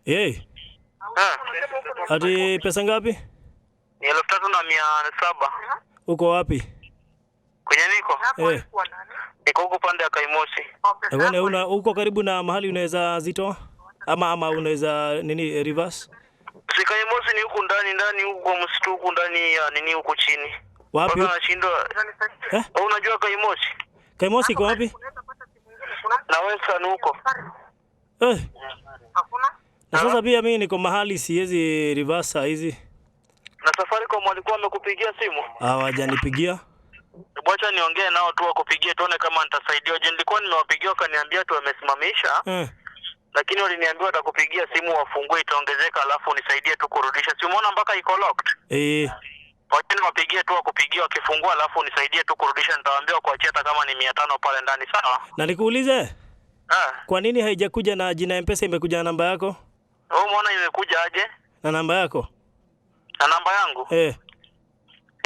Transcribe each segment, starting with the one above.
Hey, Eh, ati pesa ngapi? Ni 3,700. Uko wapi? Kwenye niko? Eh, Niko huku pande ya Kaimosi. na wewe una uko karibu na mahali unaweza zitoa ama unaweza nini reverse? Si Kaimosi ni huku ndani ndani huku kwa msitu huku ndani ya nini huku chini. Wapi? Mpaka nashindwa. Eh? Wewe unajua Kaimosi? Kaimosi iko wapi? Na Western huko. Eh. Na sasa pia mimi niko mahali siwezi reverse saa hizi. Na Safaricom walikuwa wamekupigia simu? Hawajanipigia. Wacha niongee nao tu wakupigie tuone kama nitasaidiwa. Je, nilikuwa nimewapigia wakaniambia tu wamesimamisha, Eh. lakini waliniambia watakupigia simu wafungue itaongezeka, alafu unisaidie tu kurudisha. Si umeona mpaka iko locked? Eh. Wacha niwapigie tu wakupigie, wakifungua alafu unisaidie tu kurudisha, nitawaambia kuachia hata kama ni 500 pale ndani, sawa? Na nikuulize, Eh. kwa nini haijakuja na jina M-Pesa, imekuja na namba yako? Wewe umeona imekuja aje? Na namba yako? Na namba yangu? Eh.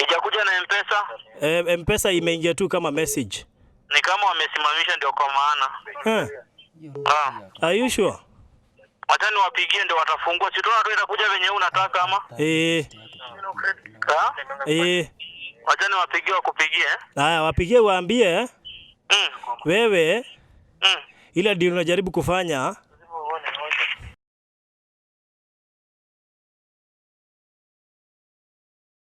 Ijakuja na M-Pesa? Eh, M-Pesa imeingia tu kama message. Ni kama wamesimamisha ndio kwa maana. Eh. Ah. Are you sure? Wacha niwapigie ndio watafungua. Si tunaona tu itakuja venye wewe unataka ama? Eh. Ah? Eh. Wacha niwapigie wakupigie. Haya, wapigie waambie Mm. wewe ile deal unajaribu kufanya